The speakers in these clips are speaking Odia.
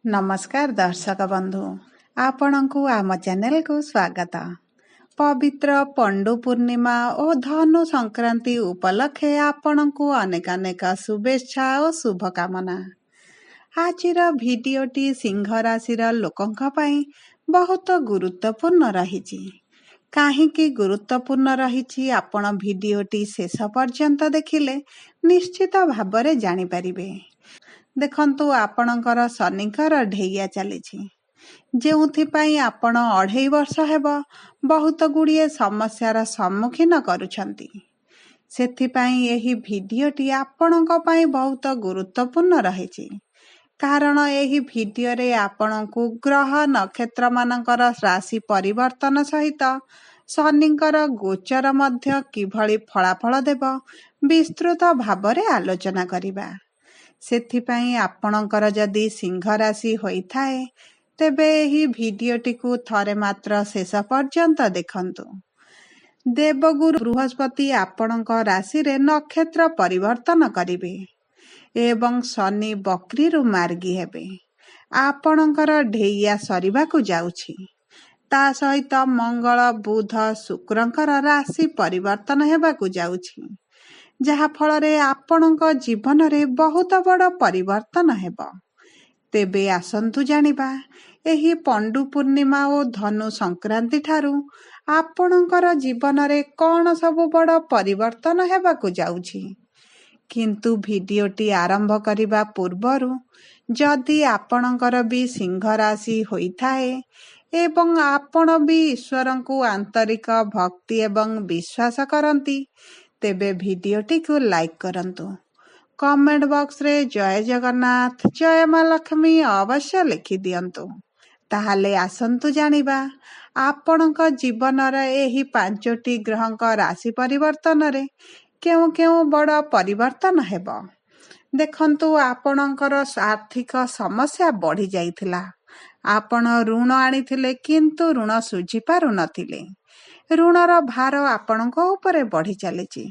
ନମସ୍କାର ଦର୍ଶକ ବନ୍ଧୁ, ଆପଣଙ୍କୁ ଆମ ଚ୍ୟାନେଲକୁ ସ୍ୱାଗତ। ପବିତ୍ର ପଣ୍ଡୁ ପୂର୍ଣ୍ଣିମା ଓ ଧନୁ ସଂକ୍ରାନ୍ତି ଉପଲକ୍ଷେ ଆପଣଙ୍କୁ ଅନେକ ଅନେକ ଶୁଭେଚ୍ଛା ଓ ଶୁଭକାମନା। ଆଜିର ଭିଡିଓଟି ସିଂହ ରାଶିର ଲୋକଙ୍କ ପାଇଁ ବହୁତ ଗୁରୁତ୍ୱପୂର୍ଣ୍ଣ ରହିଛି। କାହିଁକି ଗୁରୁତ୍ୱପୂର୍ଣ୍ଣ ରହିଛି, ଆପଣ ଭିଡିଓଟି ଶେଷ ପର୍ଯ୍ୟନ୍ତ ଦେଖିଲେ ନିଶ୍ଚିତ ଭାବରେ ଜାଣିପାରିବେ। ଦେଖନ୍ତୁ, ଆପଣଙ୍କର ଶନିଙ୍କର ଢେଇଆ ଚାଲିଛି, ଯେଉଁଥିପାଇଁ ଆପଣ 2.5 ବର୍ଷ ହେବ ବହୁତ ଗୁଡ଼ିଏ ସମସ୍ୟାର ସମ୍ମୁଖୀନ କରୁଛନ୍ତି। ସେଥିପାଇଁ ଏହି ଭିଡିଓଟି ଆପଣଙ୍କ ପାଇଁ ବହୁତ ଗୁରୁତ୍ୱପୂର୍ଣ୍ଣ ରହିଛି, କାରଣ ଏହି ଭିଡିଓରେ ଆପଣଙ୍କୁ ଗ୍ରହ ନକ୍ଷତ୍ରମାନଙ୍କର ରାଶି ପରିବର୍ତ୍ତନ ସହିତ ଶନିଙ୍କର ଗୋଚର ମଧ୍ୟ କିଭଳି ଫଳାଫଳ ଦେବ ବିସ୍ତୃତ ଭାବରେ ଆଲୋଚନା କରିବା। ସେଥିପାଇଁ ଆପଣଙ୍କର ଯଦି ସିଂହ ରାଶି ହୋଇଥାଏ, ତେବେ ଏହି ଭିଡିଓଟିକୁ ଥରେ ମାତ୍ର ଶେଷ ପର୍ଯ୍ୟନ୍ତ ଦେଖନ୍ତୁ। ଦେବଗୁରୁ ବୃହସ୍ପତି ଆପଣଙ୍କ ରାଶିରେ ନକ୍ଷତ୍ର ପରିବର୍ତ୍ତନ କରିବେ ଏବଂ ଶନି ବକ୍ରିରୁ ମାର୍ଗୀ ହେବେ। ଆପଣଙ୍କର ଢେଇଆ ସରିବାକୁ ଯାଉଛି। ତା ସହିତ ମଙ୍ଗଳ, ବୁଧ, ଶୁକ୍ରଙ୍କର ରାଶି ପରିବର୍ତ୍ତନ ହେବାକୁ ଯାଉଛି, ଯାହା ଫଳରେ ଆପଣଙ୍କ ଜୀବନରେ ବହୁତ ବଡ଼ ପରିବର୍ତ୍ତନ ହେବ। ତେବେ ଆସନ୍ତୁ ଜାଣିବା, ଏହି ପଣ୍ଡୁ ପୂର୍ଣ୍ଣିମା ଓ ଧନୁ ସଂକ୍ରାନ୍ତି ଠାରୁ ଆପଣଙ୍କର ଜୀବନରେ କଣ ସବୁ ବଡ଼ ପରିବର୍ତ୍ତନ ହେବାକୁ ଯାଉଛି। କିନ୍ତୁ ଭିଡିଓଟି ଆରମ୍ଭ କରିବା ପୂର୍ବରୁ ଯଦି ଆପଣଙ୍କର ବି ସିଂହ ରାଶି ହୋଇଥାଏ ଏବଂ ଆପଣ ବି ଈଶ୍ୱରଙ୍କୁ ଆନ୍ତରିକ ଭକ୍ତି ଏବଂ ବିଶ୍ୱାସ କରନ୍ତି, ତେବେ ଭିଡିଓଟିକୁ ଲାଇକ୍ କରନ୍ତୁ। କମେଣ୍ଟ ବକ୍ସରେ ଜୟ ଜଗନ୍ନାଥ, ଜୟ ମା ଲକ୍ଷ୍ମୀ ଅବଶ୍ୟ ଲେଖିଦିଅନ୍ତୁ। ତାହେଲେ ଆସନ୍ତୁ ଜାଣିବା, ଆପଣଙ୍କ ଜୀବନର ଏହି ପାଞ୍ଚଟି ଗ୍ରହଙ୍କ ରାଶି ପରିବର୍ତ୍ତନରେ କେଉଁ କେଉଁ ବଡ଼ ପରିବର୍ତ୍ତନ ହେବ। ଦେଖନ୍ତୁ, ଆପଣଙ୍କର ଆର୍ଥିକ ସମସ୍ୟା ବଢ଼ି ଯାଇଥିଲା। ଆପଣ ଋଣ ଆଣିଥିଲେ, କିନ୍ତୁ ଋଣ ଶୁଝି ପାରୁନଥିଲେ। ଋଣର ଭାର ଆପଣଙ୍କ ଉପରେ ବଢ଼ି ଚାଲିଛି।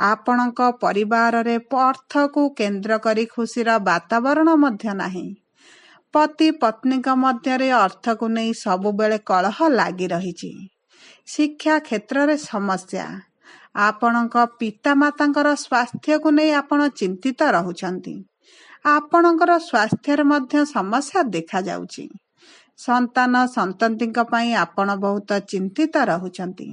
ଆପଣଙ୍କ ପରିବାରରେ ଅର୍ଥକୁ କେନ୍ଦ୍ର କରି ଖୁସିର ବାତାବରଣ ମଧ୍ୟ ନାହିଁ। ପତି ପତ୍ନୀଙ୍କ ମଧ୍ୟରେ ଅର୍ଥକୁ ନେଇ ସବୁବେଳେ କଳହ ଲାଗି ରହିଛି। ଶିକ୍ଷା କ୍ଷେତ୍ରରେ ସମସ୍ୟା। ଆପଣଙ୍କ ପିତାମାତାଙ୍କର ସ୍ୱାସ୍ଥ୍ୟକୁ ନେଇ ଆପଣ ଚିନ୍ତିତ ରହୁଛନ୍ତି। ଆପଣଙ୍କର ସ୍ୱାସ୍ଥ୍ୟରେ ମଧ୍ୟ ସମସ୍ୟା ଦେଖାଯାଉଛି। ସନ୍ତାନ ସନ୍ତତିଙ୍କ ପାଇଁ ଆପଣ ବହୁତ ଚିନ୍ତିତ ରହୁଛନ୍ତି।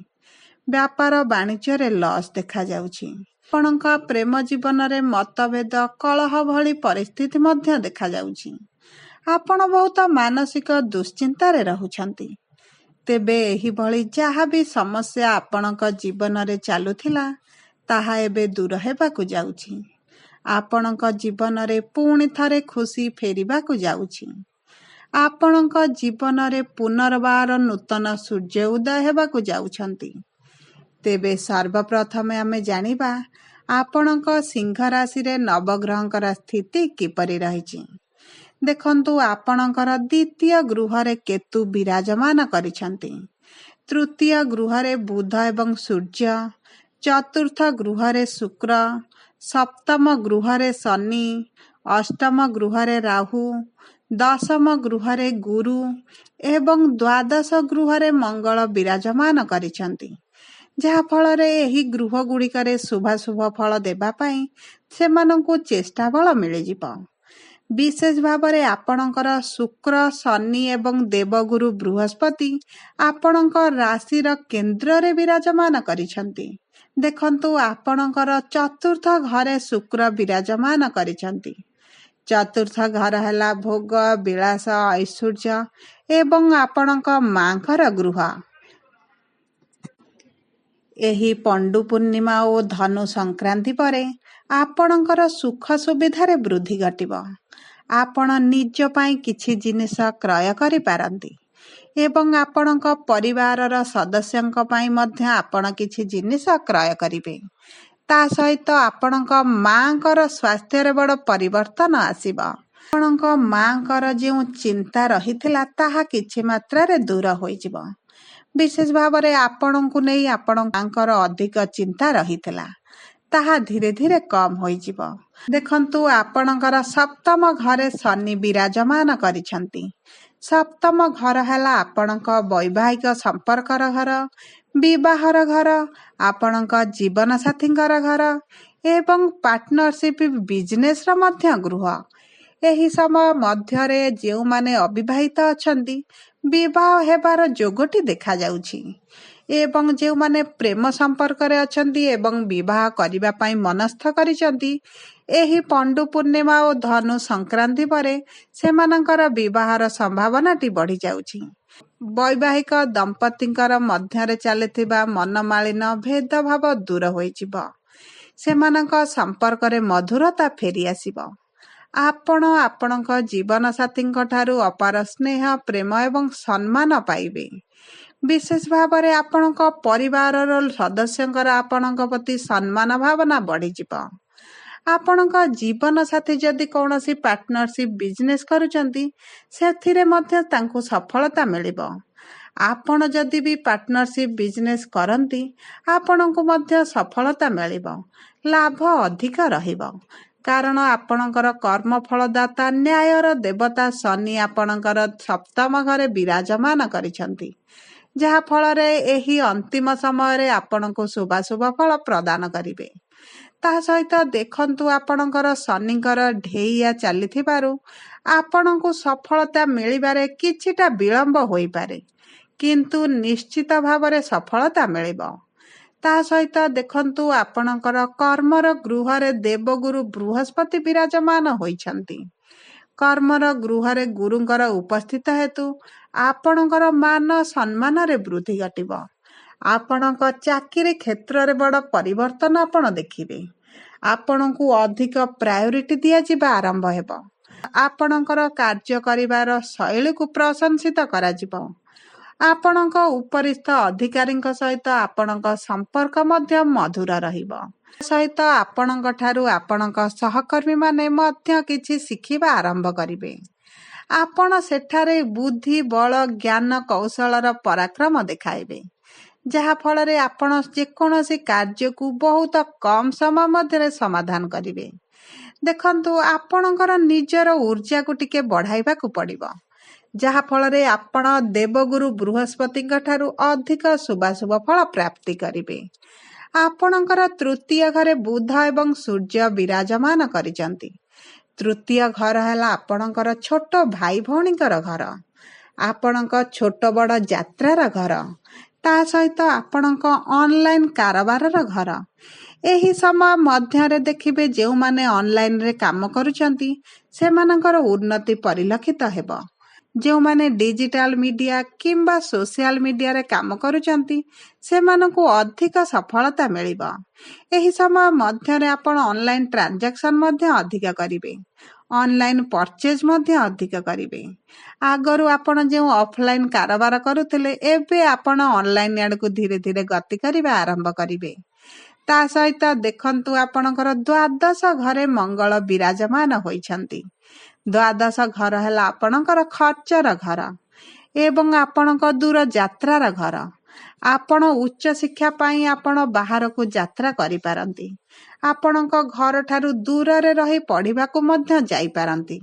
ବ୍ୟାପାର ବାଣିଜ୍ୟରେ ଲସ୍ ଦେଖାଯାଉଛି। ଆପଣଙ୍କ ପ୍ରେମ ଜୀବନରେ ମତଭେଦ, କଳହ ଭଳି ପରିସ୍ଥିତି ମଧ୍ୟ ଦେଖାଯାଉଛି। ଆପଣ ବହୁତ ମାନସିକ ଦୁଶ୍ଚିନ୍ତାରେ ରହୁଛନ୍ତି। ତେବେ ଏହିଭଳି ଯାହା ବି ସମସ୍ୟା ଆପଣଙ୍କ ଜୀବନରେ ଚାଲୁଥିଲା, ତାହା ଏବେ ଦୂର ହେବାକୁ ଯାଉଛି। ଆପଣଙ୍କ ଜୀବନରେ ପୁଣି ଥରେ ଖୁସି ଫେରିବାକୁ ଯାଉଛି। ଆପଣଙ୍କ ଜୀବନରେ ପୁନର୍ବାର ନୂତନ ସୂର୍ଯ୍ୟ ଉଦୟ ହେବାକୁ ଯାଉଛନ୍ତି। ତେବେ ସର୍ବପ୍ରଥମେ ଆମେ ଜାଣିବା, ଆପଣଙ୍କ ସିଂହ ରାଶିରେ ନବଗ୍ରହଙ୍କର ସ୍ଥିତି କିପରି ରହିଛି। ଦେଖନ୍ତୁ, ଆପଣଙ୍କର ଦ୍ୱିତୀୟ ଗୃହରେ କେତୁ ବିରାଜମାନ କରିଛନ୍ତି। ତୃତୀୟ ଗୃହରେ ବୁଧ ଏବଂ ସୂର୍ଯ୍ୟ, ଚତୁର୍ଥ ଗୃହରେ ଶୁକ୍ର, ସପ୍ତମ ଗୃହରେ ଶନି, ଅଷ୍ଟମ ଗୃହରେ ରାହୁ, ଦଶମ ଗୃହରେ ଗୁରୁ ଏବଂ ଦ୍ୱାଦଶ ଗୃହରେ ମଙ୍ଗଳ ବିରାଜମାନ କରିଛନ୍ତି, ଯାହାଫଳରେ ଏହି ଗୃହ ଗୁଡ଼ିକରେ ଶୁଭାଶୁଭ ଫଳ ଦେବା ପାଇଁ ସେମାନଙ୍କୁ ଚେଷ୍ଟା ବଳ ମିଳିଯିବ। ବିଶେଷ ଭାବରେ ଆପଣଙ୍କର ଶୁକ୍ର, ଶନି ଏବଂ ଦେବଗୁରୁ ବୃହସ୍ପତି ଆପଣଙ୍କ ରାଶିର କେନ୍ଦ୍ରରେ ବିରାଜମାନ କରିଛନ୍ତି। ଦେଖନ୍ତୁ, ଆପଣଙ୍କର ଚତୁର୍ଥ ଘରେ ଶୁକ୍ର ବିରାଜମାନ କରିଛନ୍ତି। ଚତୁର୍ଥ ଘର ହେଲା ଭୋଗ, ବିଳାସ, ଐଶ୍ୱର୍ଯ୍ୟ ଏବଂ ଆପଣଙ୍କ ମାଙ୍କର ଗୃହ। ଏହି ପଣ୍ଡୁ ପୂର୍ଣ୍ଣିମା ଓ ଧନୁ ସଂକ୍ରାନ୍ତି ପରେ ଆପଣଙ୍କର ସୁଖ ସୁବିଧାରେ ବୃଦ୍ଧି ଘଟିବ। ଆପଣ ନିଜ ପାଇଁ କିଛି ଜିନିଷ କ୍ରୟ କରିପାରନ୍ତି ଏବଂ ଆପଣଙ୍କ ପରିବାରର ସଦସ୍ୟଙ୍କ ପାଇଁ ମଧ୍ୟ ଆପଣ କିଛି ଜିନିଷ କ୍ରୟ କରିବେ। ତା ସହିତ ଆପଣଙ୍କ ମାଙ୍କର ସ୍ୱାସ୍ଥ୍ୟରେ ବଡ଼ ପରିବର୍ତ୍ତନ ଆସିବ। ଆପଣଙ୍କ ମାଙ୍କର ଯେଉଁ ଚିନ୍ତା ରହିଥିଲା, ତାହା କିଛି ମାତ୍ରାରେ ଦୂର ହୋଇଯିବ। ବିଶେଷ ଭାବରେ ଆପଣଙ୍କୁ ନେଇ ଆପଣଙ୍କର ଅଧିକ ଚିନ୍ତା ରହିଥିଲା, ତାହା ଧୀରେ ଧୀରେ କମ୍ ହୋଇଯିବ। ଦେଖନ୍ତୁ, ଆପଣଙ୍କର ସପ୍ତମ ଘରେ ଶନି ବିରାଜମାନ କରିଛନ୍ତି। ସପ୍ତମ ଘର ହେଲା ଆପଣଙ୍କ ବୈବାହିକ ସମ୍ପର୍କର ଘର, ବିବାହର ଘର, ଆପଣଙ୍କ ଜୀବନସାଥୀଙ୍କର ଘର ଏବଂ ପାର୍ଟନରସିପ୍ ବିଜନେସର ମଧ୍ୟ ଗୃହ। ଏହି ସମୟ ମଧ୍ୟରେ ଯେଉଁମାନେ ଅବିବାହିତ ଅଛନ୍ତି, ବିବାହ ହେବାର ଯୋଗଟି ଦେଖାଯାଉଛି ଏବଂ ଯେଉଁମାନେ ପ୍ରେମ ସମ୍ପର୍କରେ ଅଛନ୍ତି ଏବଂ ବିବାହ କରିବା ପାଇଁ ମନସ୍ଥ କରିଛନ୍ତି, ଏହି ପଣ୍ଡୁ ପୂର୍ଣ୍ଣିମା ଓ ଧନୁ ସଂକ୍ରାନ୍ତି ପରେ ସେମାନଙ୍କର ବିବାହର ସମ୍ଭାବନାଟି ବଢ଼ିଯାଉଛି। ବୈବାହିକ ଦମ୍ପତିଙ୍କର ମଧ୍ୟରେ ଚାଲିଥିବା ମନମାଳିନ, ଭେଦଭାବ ଦୂର ହୋଇଯିବ। ସେମାନଙ୍କ ସମ୍ପର୍କରେ ମଧୁରତା ଫେରିଆସିବ। ଆପଣ ଆପଣଙ୍କ ଜୀବନସାଥୀଙ୍କ ଠାରୁ ଅପାର ସ୍ନେହ, ପ୍ରେମ ଏବଂ ସମ୍ମାନ ପାଇବେ। ବିଶେଷ ଭାବରେ ଆପଣଙ୍କ ପରିବାରର ସଦସ୍ୟଙ୍କର ଆପଣଙ୍କ ପ୍ରତି ସମ୍ମାନ ଭାବନା ବଢ଼ିଯିବ। ଆପଣଙ୍କ ଜୀବନସାଥୀ ଯଦି କୌଣସି ପାର୍ଟନରସିପ୍ ବିଜନେସ୍ କରୁଛନ୍ତି, ସେଥିରେ ମଧ୍ୟ ତାଙ୍କୁ ସଫଳତା ମିଳିବ। ଆପଣ ଯଦି ବି ପାର୍ଟନରସିପ୍ ବିଜନେସ୍ କରନ୍ତି, ଆପଣଙ୍କୁ ମଧ୍ୟ ସଫଳତା ମିଳିବ, ଲାଭ ଅଧିକ ରହିବ। କାରଣ ଆପଣଙ୍କର କର୍ମଫଳଦାତା ନ୍ୟାୟର ଦେବତା ଶନି ଆପଣଙ୍କର ସପ୍ତମ ଘରେ ବିରାଜମାନ କରିଛନ୍ତି, ଯାହା ଫଳରେ ଏହି ଅନ୍ତିମ ସମୟରେ ଆପଣଙ୍କୁ ଶୁଭାଶୁଭ ଫଳ ପ୍ରଦାନ କରିବେ। ତା ସହିତ ଦେଖନ୍ତୁ, ଆପଣଙ୍କର ଶନିଙ୍କର ଢେଇଆ ଚାଲିଥିବାରୁ ଆପଣଙ୍କୁ ସଫଳତା ମିଳିବାରେ କିଛିଟା ବିଳମ୍ବ ହୋଇପାରେ, କିନ୍ତୁ ନିଶ୍ଚିତ ଭାବରେ ସଫଳତା ମିଳିବ। ତା ସହିତ ଦେଖନ୍ତୁ, ଆପଣଙ୍କର କର୍ମର ଗୃହରେ ଦେବଗୁରୁ ବୃହସ୍ପତି ବିରାଜମାନ ହୋଇଛନ୍ତି। କର୍ମର ଗୃହରେ ଗୁରୁଙ୍କର ଉପସ୍ଥିତ ହେତୁ ଆପଣଙ୍କର ମାନ ସମ୍ମାନରେ ବୃଦ୍ଧି ଘଟିବ। ଆପଣଙ୍କ ଚାକିରି କ୍ଷେତ୍ରରେ ବଡ଼ ପରିବର୍ତ୍ତନ ଆପଣ ଦେଖିବେ। ଆପଣଙ୍କୁ ଅଧିକ ପ୍ରାୟୋରିଟି ଦିଆଯିବା ଆରମ୍ଭ ହେବ। ଆପଣଙ୍କର କାର୍ଯ୍ୟ କରିବାର ଶୈଳୀକୁ ପ୍ରଶଂସିତ କରାଯିବ। ଆପଣଙ୍କ ଉପରିସ୍ଥ ଅଧିକାରୀଙ୍କ ସହିତ ଆପଣଙ୍କ ସମ୍ପର୍କ ମଧ୍ୟ ମଧୁର ରହିବ। ସହିତ ଆପଣଙ୍କ ଠାରୁ ଆପଣଙ୍କ ସହକର୍ମୀମାନେ ମଧ୍ୟ କିଛି ଶିଖିବା ଆରମ୍ଭ କରିବେ। ଆପଣ ସେଠାରେ ବୁଦ୍ଧି, ବଳ, ଜ୍ଞାନ କୌଶଳର ପରାକ୍ରମ ଦେଖାଇବେ, ଯାହା ଫଳରେ ଆପଣ ଯେକୌଣସି କାର୍ଯ୍ୟକୁ ବହୁତ କମ୍ ସମୟ ମଧ୍ୟରେ ସମାଧାନ କରିବେ। ଦେଖନ୍ତୁ, ଆପଣଙ୍କର ନିଜର ଉର୍ଜାକୁ ଟିକେ ବଢ଼ାଇବାକୁ ପଡ଼ିବ, ଯାହା ଫଳରେ ଆପଣ ଦେବଗୁରୁ ବୃହସ୍ପତିଙ୍କ ଠାରୁ ଅଧିକ ଶୁଭାଶୁଭ ଫଳ ପ୍ରାପ୍ତି କରିବେ। ଆପଣଙ୍କର ତୃତୀୟ ଘରେ ବୁଧ ଏବଂ ସୂର୍ଯ୍ୟ ବିରାଜମାନ କରିଛନ୍ତି। ତୃତୀୟ ଘର ହେଲା ଆପଣଙ୍କର ଛୋଟ ଭାଇ ଭଉଣୀଙ୍କର ଘର, ଆପଣଙ୍କ ଛୋଟ ବଡ଼ ଯାତ୍ରାର ଘର, ତା ସହିତ ଆପଣଙ୍କ ଅନଲାଇନ କାରବାରର ଘର। ଏହି ସମୟ ମଧ୍ୟରେ ଦେଖିବେ, ଯେଉଁମାନେ ଅନଲାଇନରେ କାମ କରୁଛନ୍ତି ସେମାନଙ୍କର ଉନ୍ନତି ପରିଲକ୍ଷିତ ହେବ। ଯେଉଁମାନେ ଡିଜିଟାଲ ମିଡିଆ କିମ୍ବା ସୋସିଆଲ ମିଡିଆରେ କାମ କରୁଛନ୍ତି, ସେମାନଙ୍କୁ ଅଧିକ ସଫଳତା ମିଳିବ। ଏହି ସମୟ ମଧ୍ୟରେ ଆପଣ ଅନଲାଇନ ଟ୍ରାଞ୍ଜାକ୍ସନ ମଧ୍ୟ ଅଧିକ କରିବେ, ଅନଲାଇନ ପରଚେଜ ମଧ୍ୟ ଅଧିକ କରିବେ। ଆଗରୁ ଆପଣ ଯେଉଁ ଅଫଲାଇନ କାରବାର କରୁଥିଲେ, ଏବେ ଆପଣ ଅନଲାଇନ ଆଡ଼କୁ ଧୀରେ ଧୀରେ ଗତି କରିବା ଆରମ୍ଭ କରିବେ। ତା ସହିତ ଦେଖନ୍ତୁ, ଆପଣଙ୍କର ଦ୍ୱାଦଶ ଘରେ ମଙ୍ଗଳ ବିରାଜମାନ ହୋଇଛନ୍ତି। ଦ୍ୱାଦଶ ଘର ହେଲା ଆପଣଙ୍କର ଖର୍ଚ୍ଚର ଘର ଏବଂ ଆପଣଙ୍କ ଦୂର ଯାତ୍ରାର ଘର। ଆପଣ ଉଚ୍ଚ ଶିକ୍ଷା ପାଇଁ ଆପଣ ବାହାରକୁ ଯାତ୍ରା କରିପାରନ୍ତି। ଆପଣଙ୍କ ଘରଠାରୁ ଦୂରରେ ରହି ପଢ଼ିବାକୁ ମଧ୍ୟ ଯାଇପାରନ୍ତି।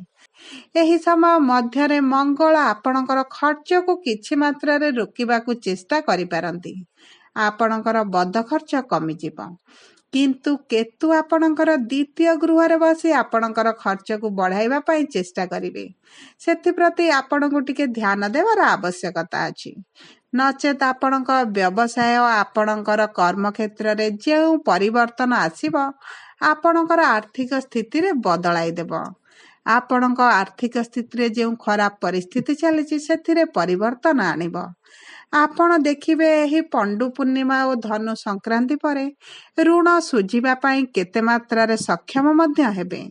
ଏହି ସମୟ ମଧ୍ୟରେ ମଙ୍ଗଳ ଆପଣଙ୍କର ଖର୍ଚ୍ଚକୁ କିଛି ମାତ୍ରାରେ ରୋକିବାକୁ ଚେଷ୍ଟା କରିପାରନ୍ତି। ଆପଣଙ୍କର ବଦ ଖର୍ଚ୍ଚ କମିଯିବ। କିନ୍ତୁ କେତୁ ଆପଣଙ୍କର ଦ୍ୱିତୀୟ ଗୃହରେ ବସି ଆପଣଙ୍କର ଖର୍ଚ୍ଚକୁ ବଢ଼ାଇବା ପାଇଁ ଚେଷ୍ଟା କରିବେ। ସେଥିପ୍ରତି ଆପଣଙ୍କୁ ଟିକେ ଧ୍ୟାନ ଦେବାର ଆବଶ୍ୟକତା ଅଛି। ନଚେତ୍ ଆପଣଙ୍କ ବ୍ୟବସାୟ, ଆପଣଙ୍କର କର୍ମକ୍ଷେତ୍ରରେ ଯେଉଁ ପରିବର୍ତ୍ତନ ଆସିବ, ଆପଣଙ୍କର ଆର୍ଥିକ ସ୍ଥିତିରେ ବଦଳାଇ ଦେବ। ଆପଣଙ୍କ ଆର୍ଥିକ ସ୍ଥିତିରେ ଯେଉଁ ଖରାପ ପରିସ୍ଥିତି ଚାଲିଛି, ସେଥିରେ ପରିବର୍ତ୍ତନ ଆଣିବ। ଆପଣ ଦେଖିବେ, ଏହି ପଣ୍ଡୁ ପୂର୍ଣ୍ଣିମା ଓ ଧନୁ ସଂକ୍ରାନ୍ତି ପରେ ଋଣ ଶୁଝିବା ପାଇଁ କେତେ ମାତ୍ରାରେ ସକ୍ଷମ ମଧ୍ୟ ହେବେ।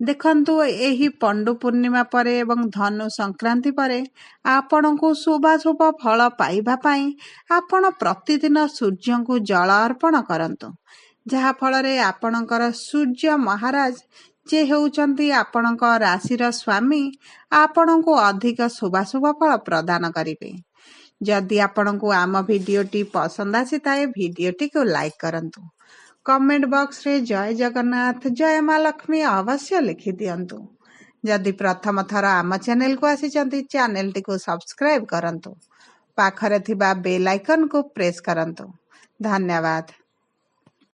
ଦେଖନ୍ତୁ, ଏହି ପଣ୍ଡୁ ପୂର୍ଣ୍ଣିମା ପରେ ଏବଂ ଧନୁ ସଂକ୍ରାନ୍ତି ପରେ ଆପଣଙ୍କୁ ଶୁଭାଶୁଭ ଫଳ ପାଇବା ପାଇଁ ଆପଣ ପ୍ରତିଦିନ ସୂର୍ଯ୍ୟଙ୍କୁ ଜଳ ଅର୍ପଣ କରନ୍ତୁ, ଯାହା ଫଳରେ ଆପଣଙ୍କର ସୂର୍ଯ୍ୟ ମହାରାଜ, ଯେ ହେଉଛନ୍ତି ଆପଣଙ୍କ ରାଶିର ସ୍ୱାମୀ, ଆପଣଙ୍କୁ ଅଧିକ ଶୁଭାଶୁଭ ଫଳ ପ୍ରଦାନ କରିବେ। ଯଦି ଆପଣଙ୍କୁ ଆମ ଭିଡ଼ିଓଟି ପସନ୍ଦ ଆସିଥାଏ, ଭିଡ଼ିଓଟିକୁ ଲାଇକ୍ କରନ୍ତୁ। କମେଣ୍ଟ ବକ୍ସରେ ଜୟ ଜଗନ୍ନାଥ, ଜୟ ମା ଲକ୍ଷ୍ମୀ ଅବଶ୍ୟ ଲେଖିଦିଅନ୍ତୁ। ଯଦି ପ୍ରଥମ ଥର ଆମ ଚ୍ୟାନେଲକୁ ଆସିଛନ୍ତି, ଚ୍ୟାନେଲଟିକୁ ସବସ୍କ୍ରାଇବ୍ କରନ୍ତୁ, ପାଖରେ ଥିବା ବେଲ୍ ଆଇକନ୍କୁ ପ୍ରେସ୍ କରନ୍ତୁ। ଧନ୍ୟବାଦ।